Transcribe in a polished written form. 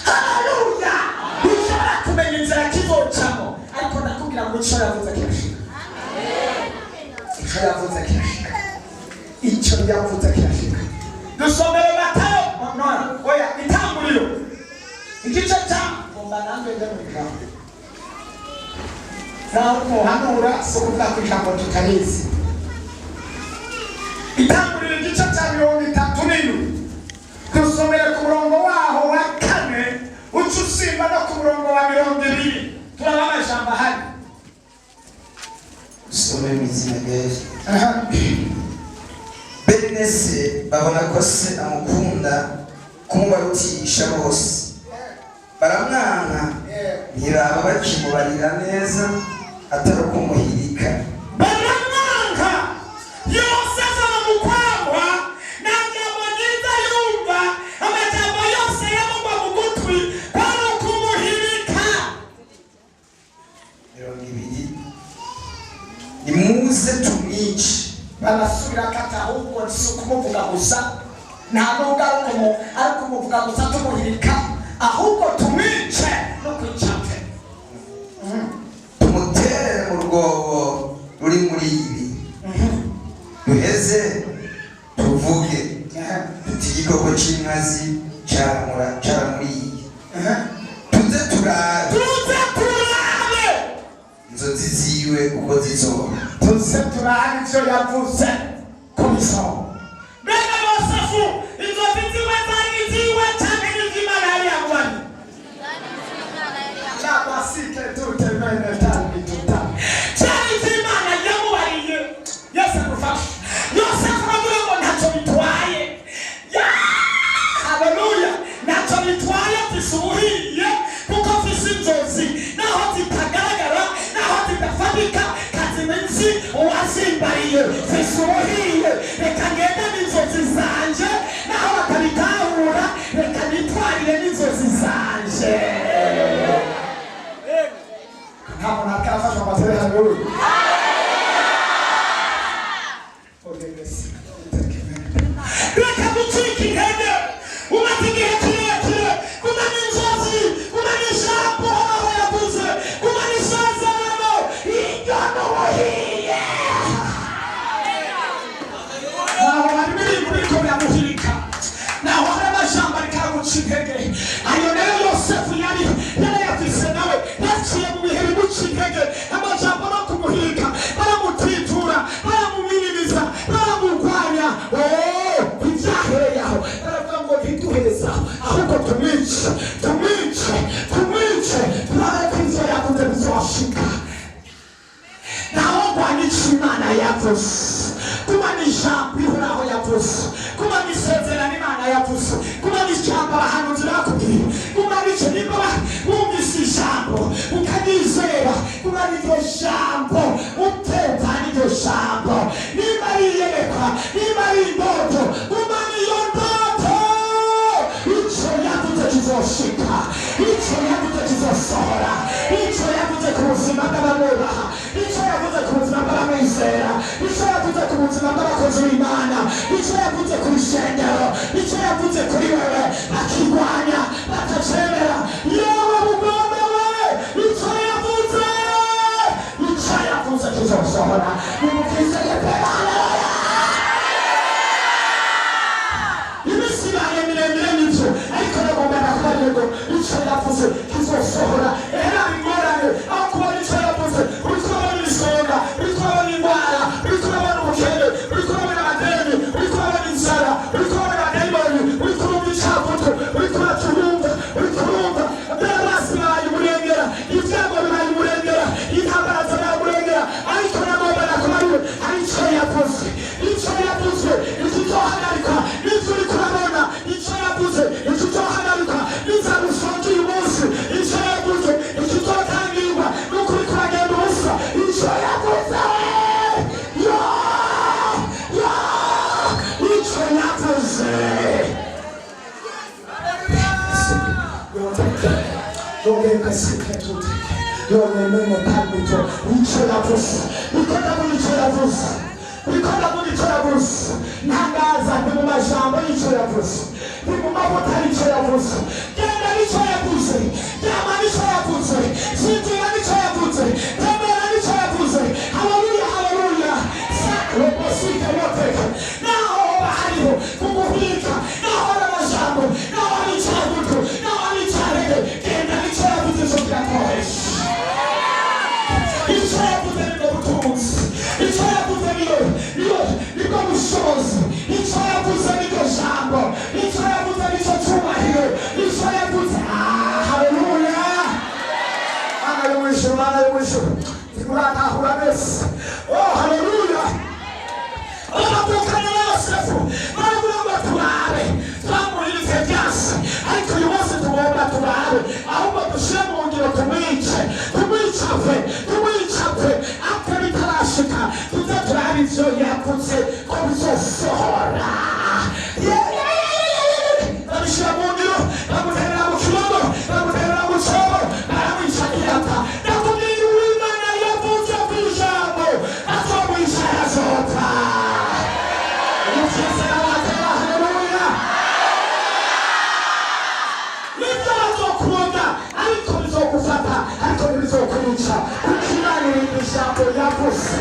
Haleluya! Ntushobora kumenya inzira kizocamo, ariko ndakubwira ngo icyo yavuze kirashika, icyo yavuze kirashika, icyo yavuze kirashika. Dusomere Matayo, no, oya, Itanguriro igice cya ngomba nanjye njye mu ijambo. Naho muhanura si ukuvuga ko ijambo tutarizi. Itanguriro igice cya 37, dusomere ku murongo waho wa 4, uca usimba no ku murongo wa 20, turaba amajambo ahari. Dusome mu izina rya Yesu. Aha. Bene se babona ko se amukunda kumubarutisha bose, baramwanka, ntibaba bakimubarira neza, atari ukumuhirika. Baramwanka. Yosefu bamukwangwa, nta jambo ryiza yumva, amajambo yose yamugwa mu gutwi kwari ukumuhirika. 20. Nimuze tumwice. Barasubira kati ahubwo si ukumuvuga gusa, nta nubwo ari ukumuvuga gusa tumuhirika, ahubwo tumwice no kwica pe. Tumuterere mu rwobo ruri muri ibi, duheze tuvuge tuti: igikoko c'inkazi caramuriye. Tuze turabe Tuze turabe inzozi ziwe uko zizoba. Tuze turabe ivyo yavuze ko bisohoka. Mbega Yosefu inzozi ziwe zari iziwe canke n'iz'Imana yari yamubariye? Labasike tute mene tani tuta. Cyari ivy'Imana yamubariye. Yesu agufashe. Yosefu avuga ngo ntacyo bitwaye. Ya! Haleluya! Ntacyo bitwaye, mfise ubuhiye kuko mfise inzozi, naho zitagaragara, naho zidafatika, kazima nzi uwazimbariye. Mfise ubuhiye, reka ngende n'inzozi zanje, naho batabitahura, reka nitwarire n'inzozi zanje. Nta muntu atarafashwa amatere. Haleluya! Reka gucika intege. Umaze igihe kirekire, gumana inzozi, gumana ijambo aho yavuze, gumana isezerano, iryo n'ubuhiye. Naho harimo ibintu biriko biramuhirika, naho hari amajambo ariko araguca intege, ayo nayo Yosefu yari yarayafise. Nawe yaciye mu bihe bimuca intege, amajambo no kumuhirika, baramutitura, baramuminimiza, baramurwanya. Oh, ibyahereye aho, baravuga ngo ntiduhereze aho, ahubwo tumwice, tumwice, tumwice, turabe ko ivyo yavuze bizoshika. Naho ngwanya ico Imana yavuze. Gumana ijambo Ihoraho yavuze, gumana isezerano Imana yavuze, gumana ijambo abahanuzi bakubwiye, gumana icyo. Nimba wumvise ijambo ukanyizera, gumana iryo jambo, utekana iryo jambo. Nimba ari iyerekwa, nimba ari indoto, gumana iyo ndoto. Icyo yavuze kizoshika, icyo yavuze kizosohora, icyo yavuze ku buzima bw'abamubaha, icyo yavuze ku buzima bw'abamwizera, icyo yavuze ku buzima bw'abakozi b'Imana, icyo yavuze ku ishengero, icyo yavuze kuri wewe, bakirwanya, bakacemera, yewe mugombe we, icyo yavuze, icyo yavuze kizosohora. Nimukizeye pe. Haleluya! Iminsi ibaye miremire nivyo, ariko nagomba nakubariye ngo icyo yavuze kizosohora. Era ingorane aho kubona icyo yavuze, uriko urabona ibisonga, uriko urabona indwara, uriko urabona ubukene, uriko urabona amadeni, uriko urabona inzara, uriko urabona abadayimoni, uriko urumva icavuto, uriko uracyumva, uriko urumva mbere bibaye umurengera, ibyago bibaye umurengera, intambara zabaye umurengera, ariko nagomba nakubariwe hari icyo yavuze. Icyo yavuze ikizohagarikwa n'ivyo uriko urabona. Icyo yavuze ikizohagarikwa n'inzara usonje uyu munsi. Icyo yavuze ikizotangirwa n'ukuri kuragenda ubusa. Icyo yavuze, yo yo, icyo yavuze. Icyo yavuze, niko ndavuga, icyo yavuze, niko ndavuga, icyo yavuze. Ntangaza ni mu majambo y'icyo yavuze, ni mu mavuta y'icyo yavuze. Genda n'icyo yavuze. Ntimuratahura neza? Oh, haleluya! Abavukana na Yosefu baravuga ngo turabe, twamuhiritse byasi, ariko uyu munsi tugomba turabe, ahubwo dushyire mu ngiro, tumwice, tumwice apfe, tumwice apfe, apfe bitarashika, tuze turabe ivyo yavuze ko bizosohora. Babishyira mu ngiro, bamuterera mu kibogo, bamuterera mu cyobo, baramwica, ntiyapfa. Ndakubwira, uwimana yavuze ku ijambo azomwica, yazopfa. Haleluya! Nibyo, bazokubona ariko bizogufata, ariko ntibizokwica, kuko Imana irinda ijambo yavuze.